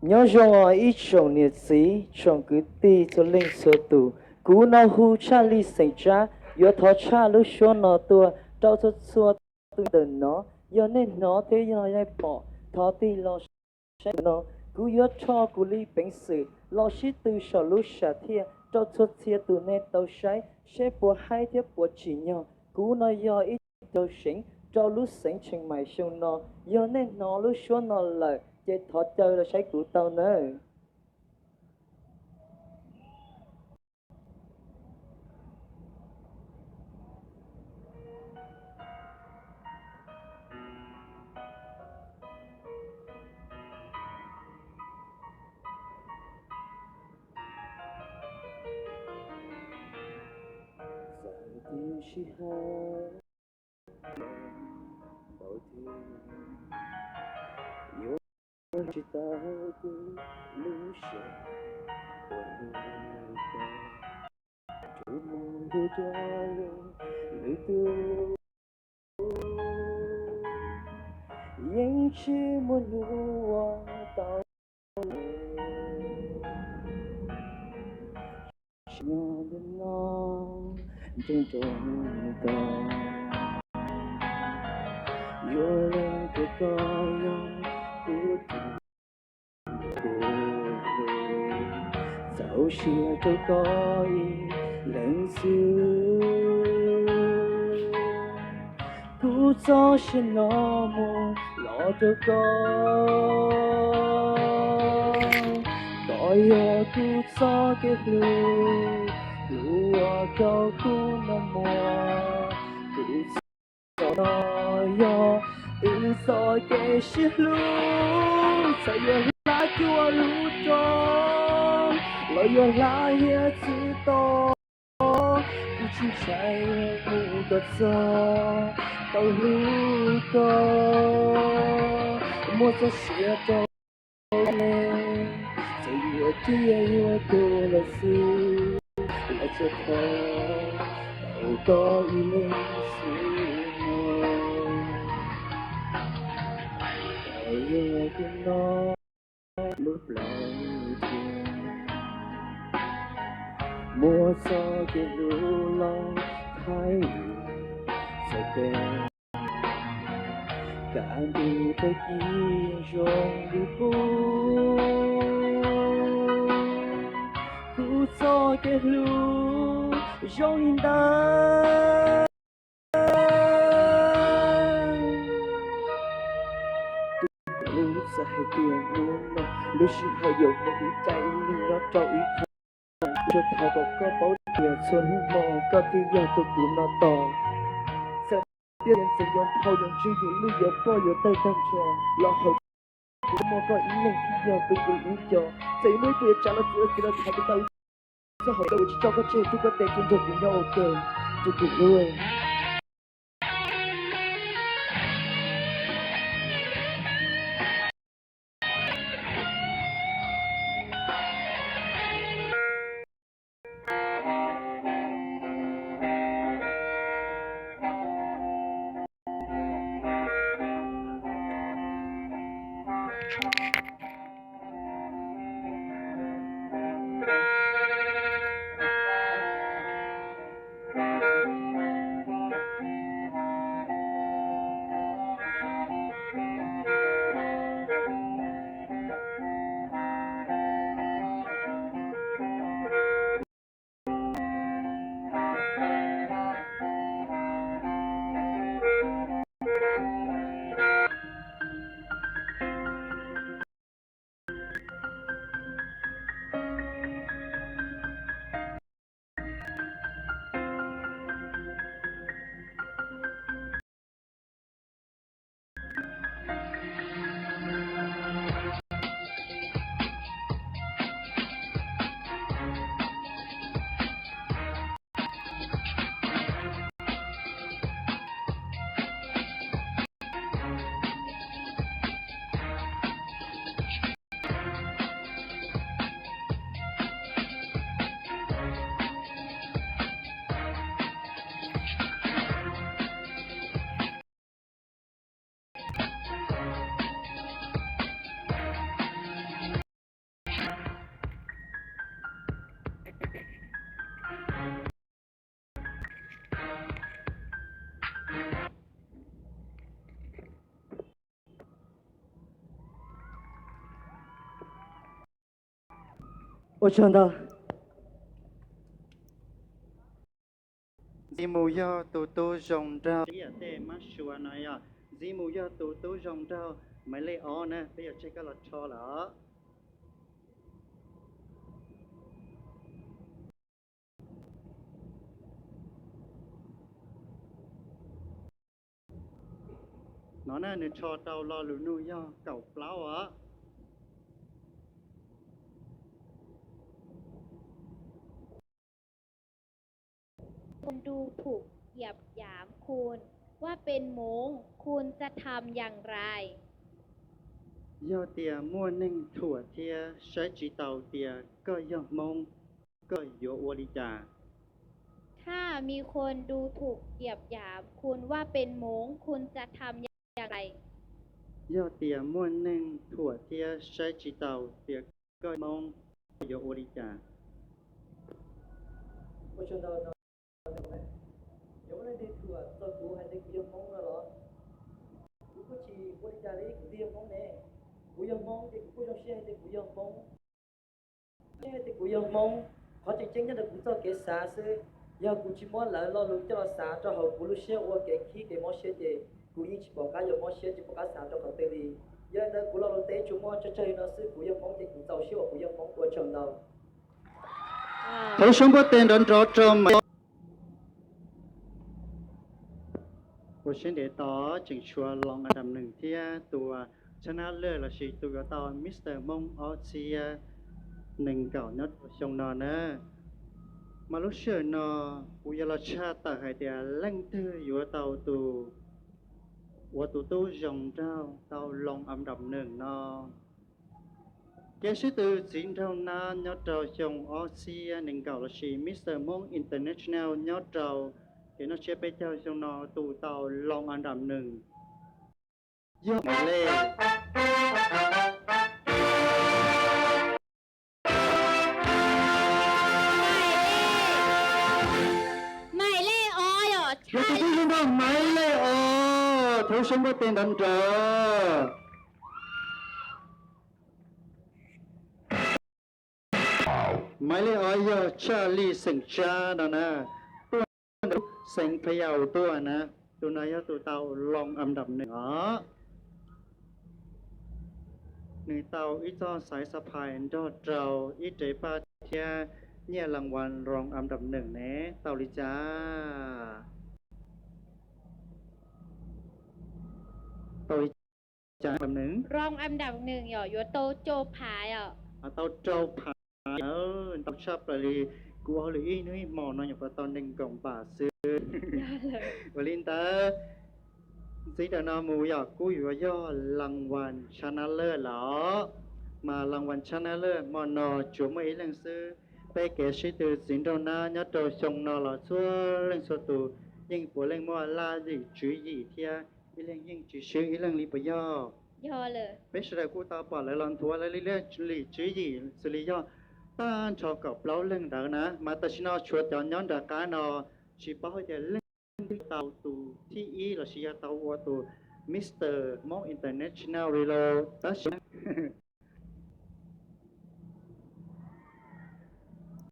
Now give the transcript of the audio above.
Nyob zoo os ib tsoom niam txiv tsoom kwv tij txhua leej txhua tus, kuv no hu tshaj li xeem Tsab, yuav thov tshaj lub suab no tuaj rau txhua txhua tus ntawm no. Yog nej hnov thiab yog nej pom, thov tig los saib no. Kuv yuav rho kuv li peev xwm los sib tw saum lub sam thiaj rau txhua txhia tus nej tau saib seb puas haib thiab puas tsim nyog. Kuv no yog ib tug seev rau lub xeev Tsheej Maim xyoo no. Yog nej hnov lub suab no lawm ces thov caw los saib kuv tau nawb. Txawm tias sij hawm npaum twg yuav tsis tau kuv lub siab uas nws tau rau mus ntuj rau lwm tus, yeej tsis muaj hnub uas tau. Sim no ntawm no nrog rau koj, yuav leej twg koj yog kuv tus kua hlub, txaus siab rau koj ib leeg xwb. Kuv txoj sia no muab los rau koj, koj yog kuv txoj kev hlub, hlub ua rau kuv nag hmo. Kuv txoj no yog wb txoj kev sib hlub, txawm yuav hla cuaj lub roob los yuav hla hiav txwv to, kuv tsis ntshai mus kom txog tau hlub koj. Muab txoj sia rau nej, txawm yuav tiag yuav tuag los xij, los tsis tau tau koj ib leeg xwb no. Koj yog kuv no lub plawv thiab, muab txoj kev hlub los thaij txoj kev, kaj ntug tag kis zoo li qub. Kuv txoj kev hlub zoo li ntawd. Tus kuv hlub, txawm hais tias hnub no lub sij hawm yuav muab wb cais ib leeg nyob rau ib qho, kuv thov kom koj paub tias txhua hnub no koj thiaj yog tus kuv no tos. Txawm tias txawm yuav nphau yuav ntswg yuav lwj yuav ploj yuav tawg tag nrho los hauv kuv muaj koj ib leeg thiaj yog tus kuv hlub cov. Txawm yuav muaj ib tug yuav tsav los txiav los txiav los tham kuv tau, txoj hauv lawv uas tsis tso koj tseg, rub koj tes kiag nrog kuv nyob ua ke, tus kuv hlub. Ua tsaug ntau. Ntxiv mus yog tus tub zoo nraug, ib yam tej mab sua no yog ntxiv mus yog tus tub zoo nraug, maiv lej ob na, peb yuav tseg koj los rho lawm os. No na, nws rho tau lo lus nug yog kaum plaub os. คนดูถูกเหยียดหยามคุณว่าเป็นม้ง คุณจะทำอย่างไร Yog tias muaj neeg thuam thiab saib tsis taus tias koj yog Hmoob, koj yuav ua li cas? ถ้ามีคนดูถูกเหยียดหยามคุณว่าเป็นม้ง คุณจะทำอย่างไร Yog tias muaj neeg thuam thiab saib tsis taus tias koj yog Hmoob, koj yuav ua li cas? Yuav muaj leej twg thuam txog kuv hais tias kuv yog Hmoob no los? Kuv kuj tsis ua li cas li, kuv twb yog Hmoob ne. Kuv yog Hmoob ces kuv kuj zoo siab hais tias kuv yog Hmoob. Siab hais tias kuv yog Hmoob, qhov tseem ceeb nyob rau kuv txoj kev xav xwb. Yog kuv tsis muab lawv lo lus coj los xav rau hauv kuv lub siab ua kev khib kev mob siab ces kuv yeej tsis pom qab yuav mob siab, tsis pom qab xav rau qhov twg li. Yog li ntawd kuv lo lus teb tsuas muaj tsawg tsawg li no xwb, kuv yog Hmoob ces kuv txaus siab uas kuv yog Hmoob, ua tsaug ntau. Thov suab npuaj teg nrov nrov rau Maiv Lej. Ua siab ntev tos, tseem tshuav รองอันดับหนึ่ง thiab tus ชนะเลิศ lossis tus yuav tau Mister Hmoob ob txhiab nees nkaum nyob rau xyoo no na. Mas lub sij hawm no kuv yuav los tshaj tawm hais tias leej twg yuav tau tus, ua tus tub zoo nraug tau รองอันดับหนึ่ง no. Kev sib tw txiv nraug nab nyob rau xyoo ob txhiab nees nkaum lossis Mister Hmoob International nyob rau kev noj tsiab peb caug xyoo no tus tau รองอันดับหนึ่ง yog Maiv Lej. Maiv Lej ob yog tus tub zoo nraug Maiv Lej ob, thov suab npuaj teg nrov nrov. Maiv Lej ob yog Tshaj Lij xeem Tsab no na, tuaj ntawm xeev Pha Yaus tuaj na, tus no yog tus tau รองอันดับหนึ่ง os. Nws tau ib txoj xaiv xa phais nrog rau ib rev paj thiab nyiaj รางวัล รองอันดับหนึ่ง ne, tau li cas? Tau li cas? รองอันดับหนึ่ง yog yuav tau rau phav os. Tau rau phav, ntau tshaj plaws li. Kuv ua hauj lwm ib hnub ib hmo no nyuam qhuav tau nees nkaum npam xwb. Ua li ntawd, ntxiv ntawm no mus yog kuj yuav yog รางวัลชนะเลิศ lawm. Mas รางวัลชนะเลิศ hmo no tsuas muaj ib leeg xwb. Peb kev sib tw txiv nraug nab nyob rau xyoo no los txhua leej txhua tus yeej puav leej muaj laj lim tswv yim thiab ib leeg yeej tsis swb ib leeg li puas yog? Peb sawv daws kuj tau pom lawv los nthuav lawv li laj lim tswv yim xws li yog tag nrho kaum plaub leeg ntawd na, mas tam sim no tshuav cov nyob nram qab no tsis paub hais tias leej twg tau tus thib ib lossis yog tau ua tus Mister Hmoob International li lauj. Tab sis